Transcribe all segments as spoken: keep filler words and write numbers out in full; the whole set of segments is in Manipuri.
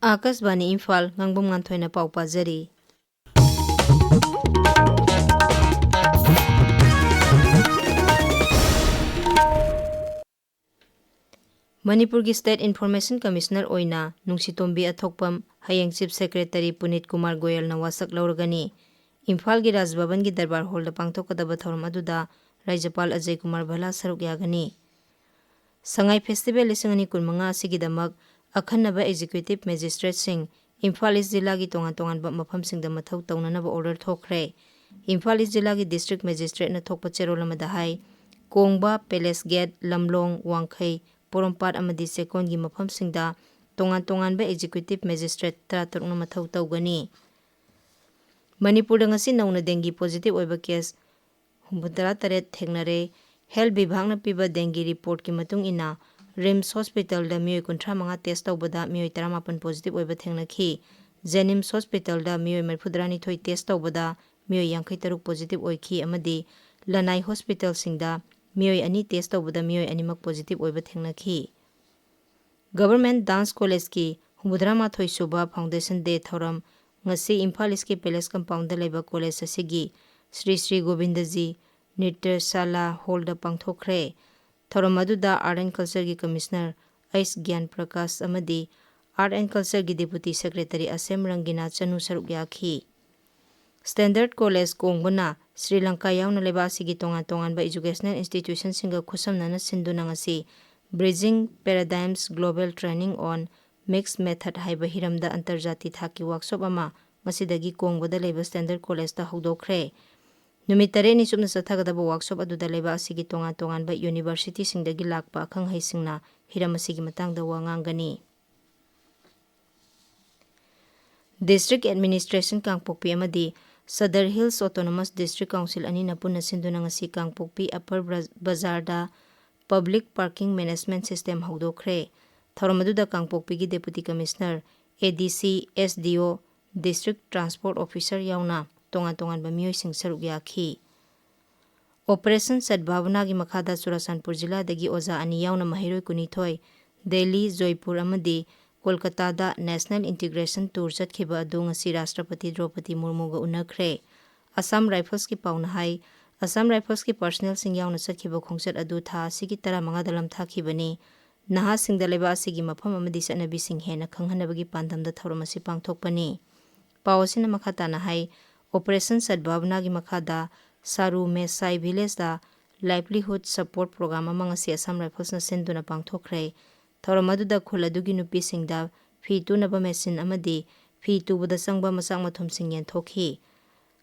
ꯑꯥꯀꯥꯁꯕꯥꯅꯤ ꯏꯝꯐꯥꯜ, ꯉꯥꯡꯕꯝ ꯉꯥꯟꯊꯣꯏꯅ ꯄꯥꯎ ꯄꯥꯖꯔꯤ꯫ ꯃꯅꯤꯄꯨꯔꯒꯤ State Information Commissioner ꯑꯣꯏꯅ ꯅꯨꯡꯁꯤꯇꯣꯝꯕꯤ ꯑꯊꯣꯛꯄꯝ, ꯍꯌꯦꯡ Chief Secretary ꯄꯨꯅꯤꯠ ꯀꯨꯃꯥꯔ ꯒꯣꯌꯜꯅ ꯋꯥꯁꯛ ꯂꯧꯔꯒꯅꯤ꯫ ꯏꯝꯐꯥꯜꯒꯤ ꯔꯥꯖ ꯚꯕꯟꯒꯤ ꯗꯔꯕꯥꯔ ꯍꯣꯜꯗ ꯄꯥꯡꯊꯣꯛꯀꯗꯕ ꯊꯧꯔꯝ ꯑꯗꯨꯗ ꯔꯥꯖ꯭ꯌꯄꯥꯜ ꯑꯖꯌ ꯀꯨꯃꯥꯔ ꯚꯜꯂꯥ ꯁꯔꯨꯛ ꯌꯥꯒꯅꯤ꯫ ꯁꯉꯥꯏ Festival ꯂꯤꯁꯤꯡ ꯑꯅꯤ ꯀꯨꯟꯃꯉꯥ ꯑꯁꯤꯒꯤꯗꯃꯛ ꯑꯈꯟꯅꯕ Executive Magistrateꯁꯤꯡ ꯏꯝꯐꯥꯜ East ꯖꯤꯂꯥꯒꯤ ꯇꯣꯉꯥꯟ ꯇꯣꯉꯥꯟꯕ ꯃꯐꯝꯁꯤꯡꯗ ꯃꯊꯧ ꯇꯧꯅꯅꯕ order ꯊꯣꯛꯈ꯭ꯔꯦ꯫ ꯏꯝꯐꯥꯜ East ꯖꯤꯂꯥꯒꯤ District Magistrateꯅ ꯊꯣꯛꯄ ꯆꯦꯔꯣꯜ ꯑꯃꯗ ꯍꯥꯏ, ꯀꯣꯡꯕ, Palace Gate, ꯂꯝꯂꯣꯡ, ꯋꯥꯡꯈꯩ, ꯄꯣꯔꯣꯝꯄꯥꯠ ꯑꯃꯗꯤ ꯆꯦꯛꯀꯣꯟꯒꯤ ꯃꯐꯝꯁꯤꯡꯗ ꯇꯣꯉꯥꯟ ꯇꯣꯉꯥꯟꯕ Executive Magistrate ꯇꯔꯥꯇꯔꯨꯛꯅ ꯃꯊꯧ ꯇꯧꯒꯅꯤ꯫ ꯃꯅꯤꯄꯨꯔꯗ ꯉꯁꯤ ꯅꯧꯅ dengue positive ꯑꯣꯏꯕ case ꯍꯨꯝꯐꯨꯇꯔꯥ ꯇꯔꯦꯠ ꯊꯦꯡꯅꯔꯦ꯫ Health ꯕꯤꯚꯥꯒꯅ ꯄꯤꯕ dengue reportꯀꯤ ꯃꯇꯨꯡ ꯏꯟꯅ, RIMS Hospitalꯗ ꯃꯤꯑꯣꯏ ꯀꯨꯟꯊ꯭ꯔꯥ ꯃꯉꯥ test ꯇꯧꯕꯗ ꯃꯤꯑꯣꯏ ꯇꯔꯥꯃꯥꯄꯟ positive ꯑꯣꯏꯕ ꯊꯦꯡꯅꯈꯤ꯫ JNIMS Hospitalꯗ ꯃꯤꯑꯣꯏ ꯃꯔꯤꯐꯨꯇꯔꯥꯅꯤꯊꯣꯏ test ꯇꯧꯕꯗ ꯃꯤꯑꯣꯏ ꯌꯥꯡꯈꯩ ꯇꯔꯨꯛ positive ꯑꯣꯏꯈꯤ ꯑꯃꯗꯤ ꯂꯅꯥꯏ hospitalꯁꯤꯡꯗ ꯃꯤꯑꯣꯏ ꯑꯅꯤ test ꯇꯧꯕꯗ ꯃꯤꯑꯣꯏ ꯑꯅꯤꯃꯛ positive ꯑꯣꯏꯕ ꯊꯦꯡꯅꯈꯤ꯫ Government Dance Collegeꯀꯤ ꯍꯨꯝꯐꯨꯇꯔꯥ ꯃꯥꯊꯣꯏ ꯁꯨꯕ Foundation Day ꯊꯧꯔꯝ ꯉꯁꯤ ꯏꯝꯐꯥꯜ Eastꯀꯤ Palace Compoundꯗ ꯂꯩꯕ college ꯑꯁꯤꯒꯤ ꯁ꯭ꯔꯤ ꯁ꯭ꯔꯤ ꯒꯣꯕꯤꯟꯗꯖꯤ ꯅ꯭ꯔꯤꯇ꯭ꯌꯁꯥꯂꯥ hallꯗ ꯄꯥꯡꯊꯣꯛꯈ꯭ꯔꯦ꯫ ꯊꯧꯔꯝ ꯑꯗꯨꯗ Art and Cultureꯒꯤ Commissioner ꯑꯩꯆ ꯒ꯭ꯌꯥꯟ ꯄ꯭ꯔꯀꯥꯁ ꯑꯃꯗꯤ Art and Cultureꯒꯤ Deputy Secretary ꯑꯁꯦꯝ ꯔꯪꯒꯤꯅꯥ ꯆꯅꯨ ꯁꯔꯨꯛ ꯌꯥꯈꯤ꯫ Standard College ꯀꯣꯡꯕꯅ ꯁ꯭ꯔꯤ ꯂꯪꯀꯥ ꯌꯥꯎꯅ ꯂꯩꯕꯥꯛ ꯑꯁꯤꯒꯤ ꯇꯣꯉꯥꯟ ꯇꯣꯉꯥꯟꯕ educational institutionꯁꯤꯡꯒ ꯈꯨꯠꯁꯝꯅꯅ ꯁꯤꯟꯗꯨꯅ ꯉꯁꯤ Bridging Paradigms Global Training on Mixed Method ꯍꯥꯏꯕ ꯍꯤꯔꯝꯗ ꯑꯟꯇꯔꯖꯥꯇꯤ ꯊꯥꯛꯀꯤ workshop ꯑꯃ ꯉꯁꯤꯗꯒꯤ ꯀꯣꯡꯕꯗ ꯂꯩꯕ Standard Collegeꯇ ꯍꯧꯗꯣꯛꯈ꯭ꯔꯦ꯫ ꯅꯨꯃꯤꯠ ꯇꯔꯦꯠꯅꯤ ꯆꯨꯞꯅ ꯆꯠꯊꯒꯗꯕ workshop ꯑꯗꯨꯗ ꯂꯩꯕꯥꯛ ꯑꯁꯤꯒꯤ ꯇꯣꯉꯥꯟ ꯇꯣꯉꯥꯟꯕ universityꯁꯤꯡꯗꯒꯤ ꯂꯥꯛꯄ ꯑꯈꯪ ꯑꯍꯩꯁꯤꯡꯅ ꯍꯤꯔꯝ ꯑꯁꯤꯒꯤ ꯃꯇꯥꯡꯗ ꯋꯥ ꯉꯥꯡꯒꯅꯤ꯫ District Administration ꯀꯥꯡꯄꯣꯛꯄꯤ ꯑꯃꯗꯤ Sadar Hills Autonomous District Council ꯑꯅꯤꯅ ꯄꯨꯟꯅ ꯁꯤꯟꯗꯨꯅ ꯉꯁꯤ ꯀꯥꯡꯄꯣꯛꯄꯤ Upper ꯕ꯭ꯔ-, ꯕꯖꯥꯔꯗ Public Parking Management System ꯍꯧꯗꯣꯛꯈ꯭ꯔꯦ꯫ ꯊꯧꯔꯝ ꯑꯗꯨꯗ ꯀꯥꯡꯄꯣꯛꯄꯤꯒꯤ Deputy Commissioner, ADC, SDO, District Transport Officer ꯌꯥꯎꯅ ꯇꯣꯉꯥꯟ ꯇꯣꯉꯥꯟꯕ ꯃꯤꯑꯣꯏꯁꯤꯡ ꯁꯔꯨꯛ ꯌꯥꯈꯤ꯫ Operation ꯁꯗꯚꯥꯕꯅꯥꯒꯤ ꯃꯈꯥꯗ ꯆꯨꯔꯥꯆꯥꯟꯄꯨꯔ ꯖꯤꯂꯥꯗꯒꯤ ꯑꯣꯖꯥ ꯑꯅꯤ ꯌꯥꯎꯅ ꯃꯍꯩꯔꯣꯏ ꯀꯨꯟꯅꯤꯊꯣꯏ, ꯗꯦꯜꯂꯤ, ꯖꯣꯏꯄꯨꯔ ꯑꯃꯗꯤ ꯀꯣꯜꯀꯇꯥꯗ National Integration Tour ꯆꯠꯈꯤꯕ ꯑꯗꯨ ꯉꯁꯤ ꯔꯥꯁꯇ꯭ꯔꯄꯇꯤ ꯗ꯭ꯔꯧꯄꯗꯤ ꯃꯨꯔꯃꯨꯒ ꯎꯅꯈ꯭ꯔꯦ꯫ ꯑꯁꯥꯝ ꯔꯥꯏꯐꯜꯁꯀꯤ ꯄꯥꯎꯅ ꯍꯥꯏ, ꯑꯁꯥꯝ ꯔꯥꯏꯐꯜꯁꯀꯤ personnelꯁꯤꯡ ꯌꯥꯎꯅ ꯆꯠꯈꯤꯕ ꯈꯣꯡꯆꯠ ꯑꯗꯨ ꯊꯥ ꯑꯁꯤꯒꯤ ꯇꯔꯥꯃꯉꯥꯗ ꯂꯝꯊꯥꯈꯤꯕꯅꯤ꯫ ꯅꯍꯥꯁꯤꯡꯗ ꯂꯩꯕꯥꯛ ꯑꯁꯤꯒꯤ ꯃꯐꯝ ꯑꯃꯗꯤ ꯆꯠꯅꯕꯤꯁꯤꯡ ꯍꯦꯟꯅ ꯈꯪꯍꯟꯅꯕꯒꯤ ꯄꯥꯟꯗꯝꯗ ꯊꯧꯔꯝ ꯑꯁꯤ ꯄꯥꯡꯊꯣꯛꯄꯅꯤ꯫ ꯄꯥꯎ ꯑꯁꯤꯅ ꯃꯈꯥ ꯇꯥꯅ ꯍꯥꯏ, Operation Sadbhavanaꯒꯤ ꯃꯈꯥꯗ ꯁꯥꯔꯨ ꯃꯦꯁꯥꯏ villageꯇ livelihood support program ꯑꯃ ꯉꯁꯤ ꯑꯁꯥꯝ ꯔꯥꯏꯐꯜꯁꯅ ꯁꯤꯟꯗꯨꯅ ꯄꯥꯡꯊꯣꯛꯈ꯭ꯔꯦ꯫ ꯊꯧꯔꯝ ꯑꯗꯨꯗ ꯈꯨꯜ ꯑꯗꯨꯒꯤ ꯅꯨꯄꯤꯁꯤꯡꯗ ꯐꯤ ꯇꯨꯅꯕ machine ꯑꯃꯗꯤ ꯐꯤ ꯇꯨꯕꯗ ꯆꯪꯕ ꯃꯆꯥꯛ ꯃꯊꯨꯝꯁꯤꯡ ꯌꯦꯟꯊꯣꯛꯈꯤ꯫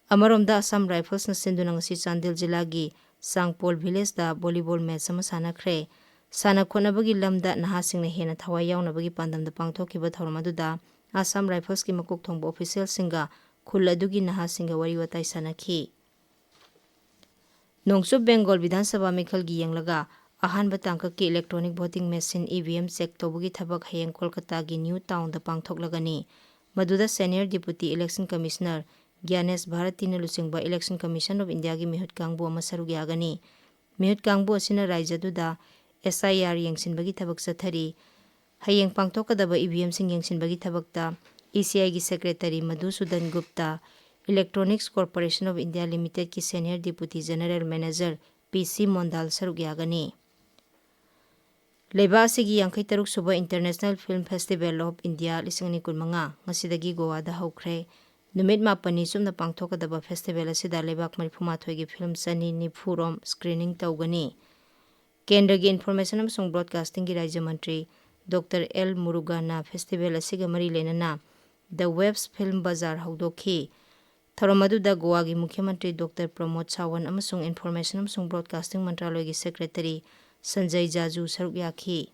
ꯑꯃꯔꯣꯝꯗ ꯑꯁꯥꯝ ꯔꯥꯏꯐꯜꯁꯅ ꯁꯤꯟꯗꯨꯅ ꯉꯁꯤ ꯆꯥꯟꯗꯦꯜ ꯖꯤꯂꯥꯒꯤ ꯆꯥꯡꯄꯣꯜ villageꯇ volleyball match ꯑꯃ ꯁꯥꯟꯅꯈ꯭ꯔꯦ꯫ ꯁꯥꯟꯅ ꯈꯣꯠꯅꯕꯒꯤ ꯂꯝꯗ ꯅꯍꯥꯁꯤꯡꯅ ꯍꯦꯟꯅ ꯊꯋꯥꯏ ꯌꯥꯎꯅꯕꯒꯤ ꯄꯥꯟꯗꯝꯗ ꯄꯥꯡꯊꯣꯛꯈꯤꯕ ꯊꯧꯔꯝ ꯑꯗꯨꯗ ꯑꯁꯥꯝ ꯔꯥꯏꯐꯜꯁꯀꯤ ꯃꯀꯣꯛ ꯊꯣꯡꯕ officialꯁꯤꯡꯒ ꯈꯨꯜ ꯑꯗꯨꯒꯤ ꯅꯍꯥꯁꯤꯡꯒ ꯋꯥꯔꯤ ꯋꯥꯇꯥꯏ ꯁꯥꯟꯅꯈꯤ꯫ ꯅꯣꯡꯆꯨꯞ ꯕꯦꯡꯒꯣꯜ ꯕꯤꯙꯥꯟ ꯁꯚꯥ ꯃꯤꯈꯜꯒꯤ ꯌꯦꯡꯂꯒ ꯑꯍꯥꯟꯕ ꯇꯥꯡꯀꯛꯀꯤ electronic voting machine, EVM, check ꯇꯧꯕꯒꯤ ꯊꯕꯛ ꯍꯌꯦꯡ ꯀꯣꯜꯀꯇꯥꯒꯤ ꯅ꯭ꯌꯨ ꯇꯥꯎꯟꯗ ꯄꯥꯡꯊꯣꯛꯂꯒꯅꯤ꯫ ꯃꯗꯨꯗ senior deputy election commissioner ꯒ꯭ꯌꯥꯅꯦꯁ ꯚꯥꯔꯇꯤꯅ ꯂꯨꯆꯤꯡꯕ Election Commission of Indiaꯒꯤ ꯃꯤꯍꯨꯠ ꯀꯥꯡꯕꯨ ꯑꯃ ꯁꯔꯨꯛ ꯌꯥꯒꯅꯤ꯫ ꯃꯤꯍꯨꯠ ꯀꯥꯡꯕꯨ ꯑꯁꯤꯅ ꯔꯥꯏꯖ꯭ꯌꯗꯨꯗ SIR ꯌꯦꯡꯁꯤꯟꯕꯒꯤ ꯊꯕꯛ ꯆꯠꯊꯔꯤ꯫ ꯍꯌꯦꯡ ꯄꯥꯡꯊꯣꯛꯀꯗꯕ EVMꯁꯤꯡ ꯌꯦꯡꯁꯤꯟꯕꯒꯤ ꯊꯕꯛꯇ ECIꯒꯤ secretary Madhusudan Gupta, Electronics Corporation of India Limitedꯀꯤ senior deputy general manager P C ꯃꯣꯟꯗꯥꯜ ꯁꯔꯨꯛ ꯌꯥꯒꯅꯤ꯫ ꯂꯩꯕꯥꯛ ꯑꯁꯤꯒꯤ ꯌꯥꯡꯈꯩ ꯇꯔꯨꯛ ꯁꯨꯕ International Film Festival of India ꯂꯤꯁꯤꯡ ꯑꯅꯤ ꯀꯨꯟꯃꯉꯥ ꯉꯁꯤꯗꯒꯤ ꯒꯣꯋꯥꯗ ꯍꯧꯈ꯭ꯔꯦ꯫ ꯅꯨꯃꯤꯠ ꯃꯥꯄꯟꯅꯤ ꯆꯨꯞꯅ ꯄꯥꯡꯊꯣꯛꯀꯗꯕ festival ꯑꯁꯤꯗ ꯂꯩꯕꯥꯛ ꯃꯔꯤꯐꯨ ꯃꯥꯊꯣꯏꯒꯤ film ꯆꯅꯤ ꯅꯤꯐꯨ ꯔꯣꯝ screening ꯇꯧꯒꯅꯤ꯫ ꯀꯦꯟꯗ꯭ꯔꯒꯤ Information ꯑꯃꯁꯨꯡ Broadcastingꯒꯤ ꯔꯥꯖ꯭ꯌ ꯃꯟꯇ꯭ꯔꯤ ꯗꯣꯛꯇꯔ ꯑꯦꯜ ꯃꯨꯔꯨꯒꯥꯟꯅ festival ꯑꯁꯤꯒ ꯃꯔꯤ ꯂꯩꯅꯅ The Waves Film Bazaar ꯍꯧꯗꯣꯛꯈꯤ꯫ ꯊꯧꯔꯝ ꯑꯗꯨꯗ ꯒꯣꯋꯥꯒꯤ ꯃꯨꯈ꯭ꯌ ꯃꯟꯇ꯭ꯔꯤ ꯗꯣꯛꯇꯔ ꯄ꯭ꯔꯃꯣꯗ ꯁꯥꯋꯟ ꯑꯃꯁꯨꯡ Information ꯑꯃꯁꯨꯡ Broadcasting ꯃꯟꯇ꯭ꯔꯥꯂꯣꯏꯒꯤ secretary ꯁꯟꯖꯌ ꯖꯥꯖꯨ ꯁꯔꯨꯛ ꯌꯥꯈꯤ꯫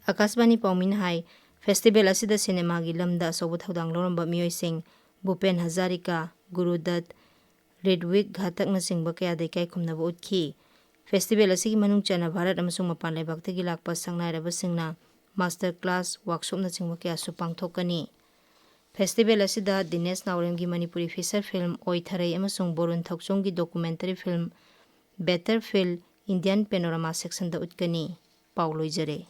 ꯑꯀꯥꯁꯕꯥꯅꯤ ꯄꯥꯎꯃꯤꯅ ꯍꯥꯏ, festival ꯑꯁꯤꯗ ꯁꯤꯅꯦꯃꯥꯒꯤ ꯂꯝꯗ ꯑꯆꯧꯕ ꯊꯧꯗꯥꯡ ꯂꯧꯔꯝꯕ ꯃꯤꯑꯣꯏꯁꯤꯡ ꯚꯨꯄꯦꯟ ꯍꯖꯥꯔꯤꯀꯥ, ꯒꯨꯔꯨꯗꯠ, ꯔꯤꯠꯋꯤꯛ ꯘꯥꯇꯛꯅꯆꯤꯡꯕ ꯀꯌꯥꯗ ꯏꯀꯥꯏ ꯈꯨꯝꯅꯕ ꯎꯠꯈꯤ꯫ Festival ꯑꯁꯤꯒꯤ ꯃꯅꯨꯡ ꯆꯟꯅ ꯚꯥꯔꯠ ꯑꯃꯁꯨꯡ ꯃꯄꯥꯟ ꯂꯩꯕꯥꯛꯇꯒꯤ ꯂꯥꯛꯄ ꯁꯛꯅꯥꯏꯔꯕꯁꯤꯡꯅ master class, workshopꯅꯆꯤꯡꯕ ꯀꯌꯥꯁꯨ ꯄꯥꯡꯊꯣꯛꯀꯅꯤ꯫ Festival ꯑꯁꯤꯗ ꯗꯤꯅꯦꯁ ꯅꯥꯎꯔꯦꯝꯒꯤ ꯃꯅꯤꯄꯨꯔꯤ feature film ꯑꯣꯏꯊꯔꯩ ꯑꯃꯁꯨꯡ ꯕꯣꯔꯨꯟ ꯊꯧꯆꯣꯝꯒꯤ documentary film Battlefield Indian Panorama sectionꯗ ꯎꯠꯀꯅꯤ꯫ ꯄꯥꯎ ꯂꯣꯏꯖꯔꯦ꯫